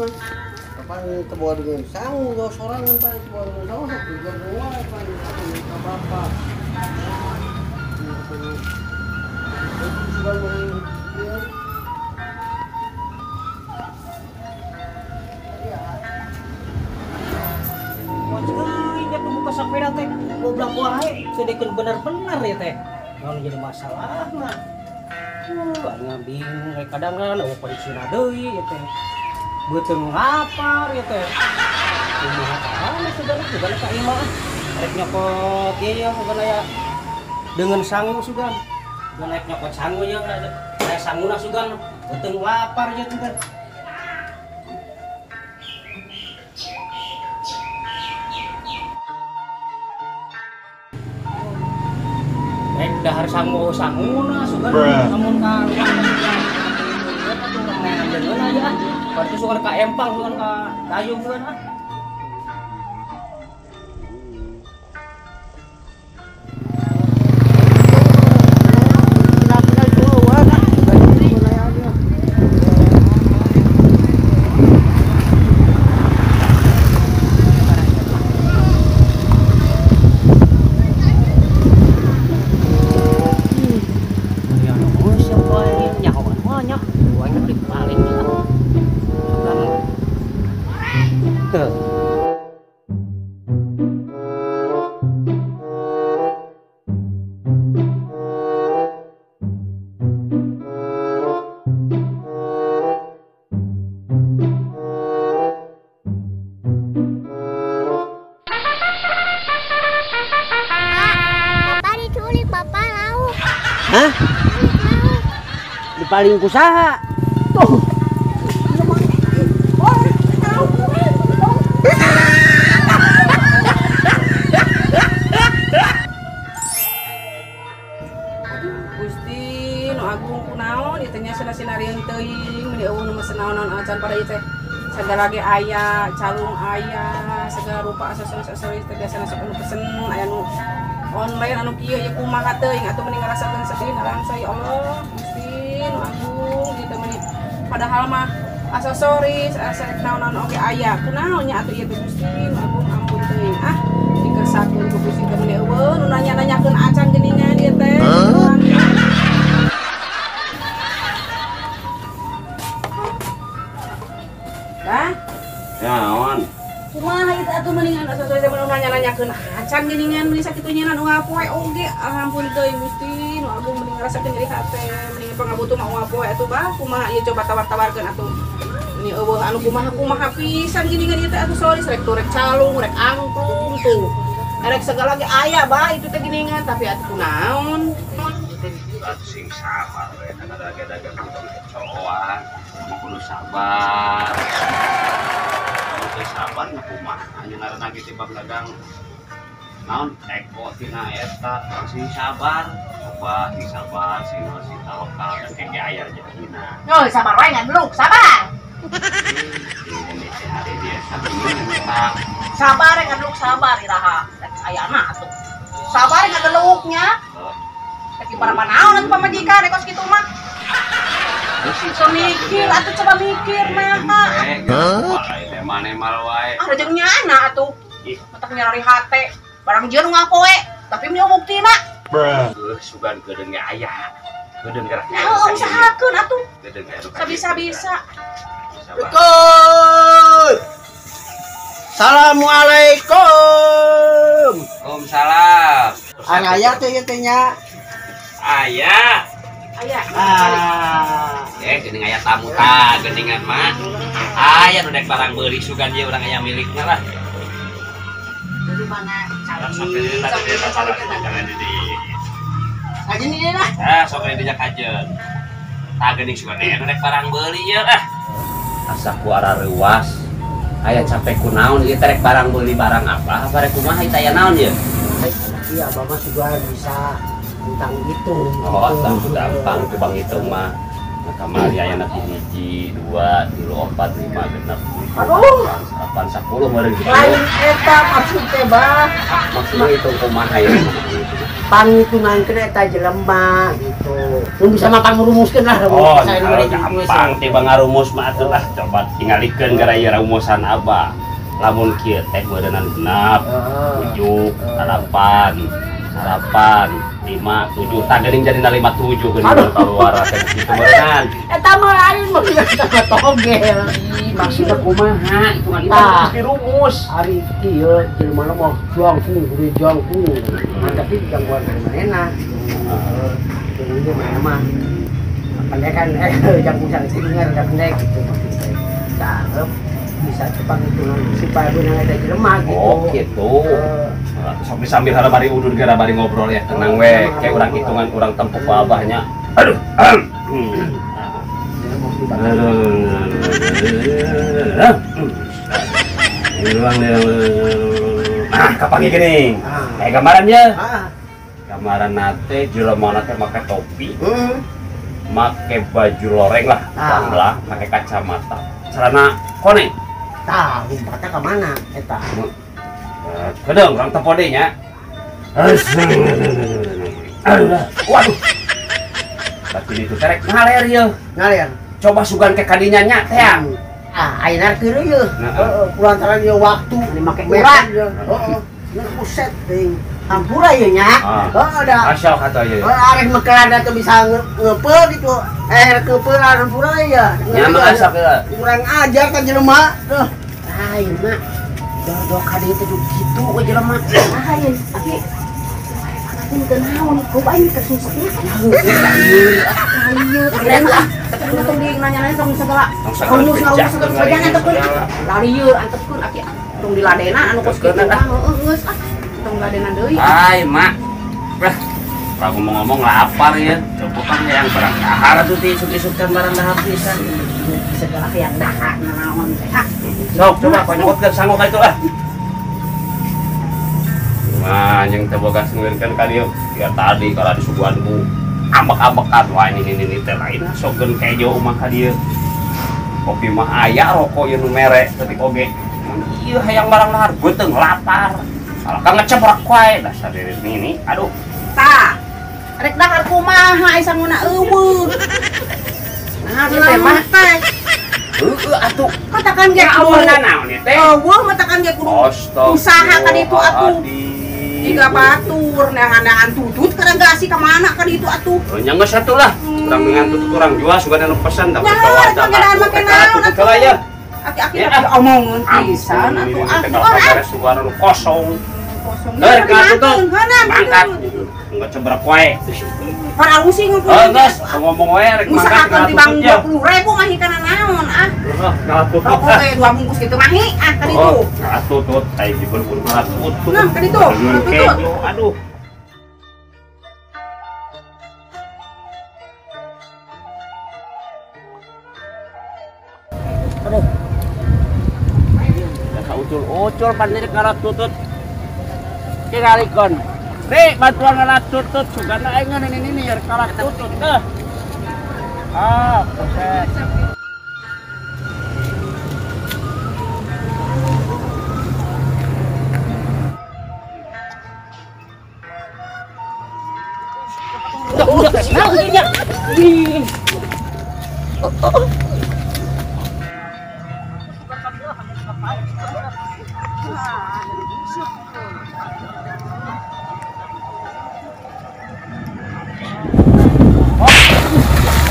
mah. Kapan teu dengan sangu gak sorangan pan teu dengan sangu sok juga wae pan ka bapak. Buka sepeda teh goblok wae sedekeun bener-bener ya teh. Naon jadi masalah mah. Aing bingung kadang kan eueuh polisina deui ya teh. Beuteung lapar ya teh. Kumaha carana sugan sugan ka imah. Rek nyokot ieu ya sugan aya dengan sangu sugan. Sugan rek nyokot sangu ya aya sanguna sugan beuteung lapar ya sugan. Dahar sangu sanguna sugan amun ka urang aja berarti sugan ka empang sugan ka dayung sugan ah. Hah? Dipaling kusaha. Tuh. Aduh, Gusti, nu agung kunaon ieu teh nya cenah-cenarieun teuing meuni eueuh nu mesen naon-naon acan pada ieu teh. Segala ge aya, calung aya, segala rupa aksesoris teh biasana sok anu pesen aya nu online anu kieu ieu kumaha teuing atuh mending ngarasakeun sedih nalangsa ya Allah Gusti nu agung gitu meni padahal mah aksesoris asa naon-naon oge aya kunaon nya atuh ieu teh Gusti nu agung ampun teuing ah dikersakeun ku Gusti teh meni eueuh nu nanya-nanyakeun acan geuningan ieu teh. Hah? Naon? Kumaha ieu atuh mendingan aksesoris teh nanya-nanyakeun acan geuningan meuni sakitu nya nu ngapoe oge ampun teuing Gusti nu agung mending ngarasakeun nyeri hate mending pangabutuh mah ngapoe atuh bah kumaha ieu coba tawar-tawarkeun atuh meni eueuh anu kumaha-kumaha pisan geuningan ieu teh aksesoris rek tuh rek calung rek angklung tuh rek segala ge aya bah itu teh geuningan tapi atuh kunaon sing sabar we dagang-dagang kecoa mah kudu sabar. Sabar mah kumaha nya ngaranna ge teh dagang naon eko tina eta sing sabar coba sing sabar sing sing tawakal dan kege aya rezekina. Oh sabar wae ngan beluk sabar. Ini teh hari dia sabar. Sabar ngan beluk sabar iraha rek ayana atuh. Sabar ngan beluknya. Rek para naon atuh pamajikan rek kos kitu mah. So mikir atuh coba mikir mah. Mane mal wae. Ah jeung nyana atuh. Matak nyari hate. Barang jeung ngapoe, tapi meni buktina. Bruh. Sugan geudeung ge aya. Geudeung gerak. Heuh, usahakeun atuh. Sabisa-bisa. Ikut. Assalamualaikum. Waalaikumsalam. Aya teh ieu teh nya. Aya. Aya. Ah. Geuning aya tamu ta geuningan mah. Aya nu dek barang beuli sugan ieu urang aya milikna lah. Dari mana cari? Kajen ini lah. Ah, sok dinya kajen. Tah geuning sugan ieu nu dek barang beuli ieu ah. Asa ku arareuwas. Aya capek ku naon ieu teh rek barang beuli barang apa? Apa rek kumaha ieu aya naon ieu? Iya, Bapak sugan bisa tentang hitung. Oh, gampang tuh bang hitung mah. Nah, kamari aya na 1, 2, 3, 4, 5, 6, 7, 8, 10 meureun kitu. Lain eta maksud teh bah. Maksudna hitung kumaha ieu? Panghitungan kena eta jelema gitu. Nu bisa mah pangrumuskeun lah. Oh, gampang tiba ngarumus mah atuh lah. Coba tingalikeun gara ieu rumusan abah. Lamun kieu teh meureunnan genap, 7, 8, 8, 5, 7. Tah geuning jadina 57 geuning kaluar teh kitu meureunnan. Eta mah lain mah eta togel. Maksudna kumaha hitungan itu geus dirumus. Ari kieu jelema mah jangkung gede jangkung. Nah, tapi gangguan dari manehna. Heeh. Ieu mah pendek kan jangkung saeutik rada pendek gitu maksudnya. Tah bisa cepat hitungan supaya beunang eta jelema gitu. Oh gitu. Sambil sambil hara bari udud gara bari ngobrol ya tenang we kayak urang hitungan urang tempuk ku abahnya. Aduh. Ah, kapangi gini. Kayak gambarannya. Gambaran nate jelema nate make topi. Make baju loreng lah, bangla, make kacamata. Celana koneng. Tah, lompatna ka mana eta? Kedeung urang tempo deui nya. Waduh. Tapi itu terek ngaler yeuh. Ngaler. Coba sugan ke kadinya nya teh. Ah, ayeuna keur yeuh. Heeh, kulantaran ieu waktu make urat. Heeh. Buset teuing. Hampura ieu nya. Heeh da. Asal kata ieu. Heeh, arek mekelan teh bisa ngeupeul gitu. Ngeupeul hampura ieu. Nya mah asa kurang ajar ka jelema. Duh. Lain mak. Dor-dor ka dieu teh kitu we jelema. Lain, tapi teu naon, cobain ke susahnya. Lieur, ah, tapi tong di nanya-nanya tong segala. Tong segala antepkeun. Lalieur antepkeun aki tong diladena anu kos kitu mah heueuh geus ah. Tong diladena deui. Ai, Mak. Wah, kalau ngomong-ngomong lapar ya. Coba kan yang barang dahar atuh diisuk-isukkan barang dahar pisan. Segala yang dahar naon teh. Sok coba panyokotkeun sangu ka itu lah. Nah, yang teboga senggeurkeun ka dieu. Ya tadi kalau disuguhan ku ambek-ambekan wah ini teh lain sogeun kejo mah ka dieu. Kopi mah aya rokok ieu nu mere teutik oge. Ieu hayang barang dahar beuteung lapar. Salah ka ngeceprek wae dasar diri ini. Aduh. Tah. Rek dahar kumaha ai sanguna eueuh. Nah, teh mah teh. Heueuh atuh. Katakan ge kudu naon ieu teh? Eueuh matakan ge kudu usaha ka ditu atuh. Tiga batur, neangan-neangan tutut kadang gak asik kemana kan itu atuh. Oh, nya geus atuh lah. Urang dengan tutut urang jual sugan anu pesan tah. Nah, make naon atuh. Ya. Aki-aki omongan pisan atuh. Ah, sugan anu kosong. Kosong. Heuh, ka tutut. Mangkat. Enggak cebrek wae. Para using ngumpul. Oh, geus ngomong wae rek mangkat. Usahakeun tibang 20.000 mah kana naon ah. Heeh, ngalah tutut. Rokok teh 2 bungkus kitu mahi ah ka ditu. Ngalah tutut, ai diburu-buru ngalah tutut. Nah, ka ditu. Tutut. Aduh. Aduh. Ka ucul-ucul pan ngalah tutut. Tingalikeun. Ri, bantuan ngalah tutut sugana aing ngeun ini yer kalah tutut teh. Ah, proses. Udah, udah, ih.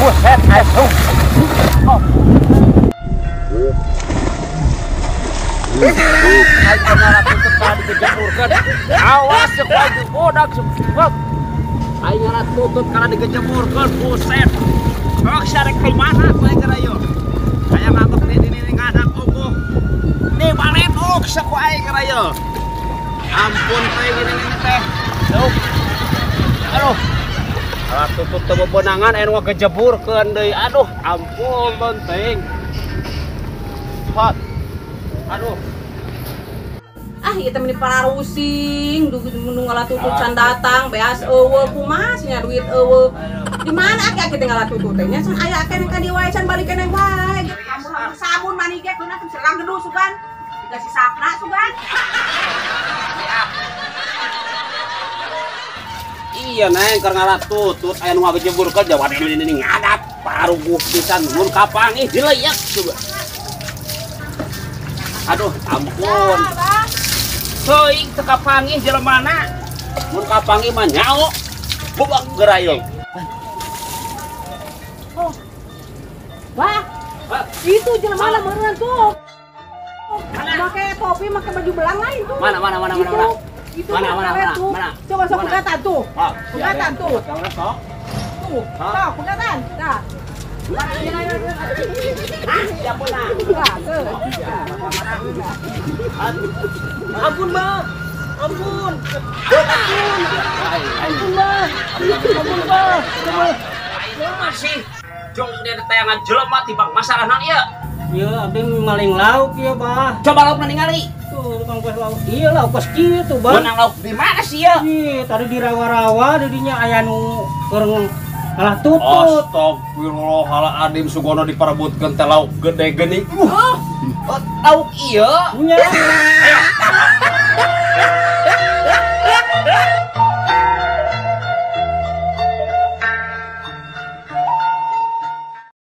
Buset, aduh. Ayo ngalah tutut kalah digejeburkeun. Awas ku aing bodak sebab. Aing ngalah tutut kalah digejeburkeun, buset. Oh, sarek ka mana ku aing geura ieu. Aya ngambek di dini ngadak ongkoh. Di baletuk saku aing geura ieu. Ampun teh gini teh. Duh. Aduh. Kalah tutut teu bebenangan anu ngagejeburkeun deui. Aduh, ampun penting. Hot. Aduh. Ah, ieu teh meni pararusing, nu ngalah tutut can datang, beas eueuh kumaha nya duit eueuh. Di mana aki-aki teh ngalah tutut teh nya can aya keneh ka dieu wae can balik keneh wae. Ampun sabun mani ge geuna serang geduh sugan. Dikasih sapna sugan. Iya neng keur ngalatutut aya nu ngagejebur ka jawa ini ngadat paruguh pisan mun kapanggih dileyak coba. Aduh, ampun. Teuing teu kapanggih jelemana. Mun kapanggih mah nyao. Bubak gerayong. Oh. Wah. Itu jelemana meureun tuh. Pakai topi, pakai baju belang lain tuh. Mana mana mana mana mana. Itu mana mana mana mana. Coba sok kelihatan tuh. Kelihatan tuh. Tuh, sok kelihatan. Nah. Ampun, Mbak. Ampun. Ampun, Mbak. Ampun, Mbak. Masih jong dia tayangan jelema tibang masalah naon ieu? Ieu abdi maling lauk ieu, Bah. Coba lauk ningali. Tuh, tukang kos lauk. Iya lauk kos kieu tuh, Bah. Menang lauk di mana sih ieu? Ih, tadi di rawa-rawa didinya aya nu keur ngalah tutut. Astagfirullahaladzim, Sugono diperebutkeun teh lauk gede geuning. Lauk ieu. Nya. Ayo.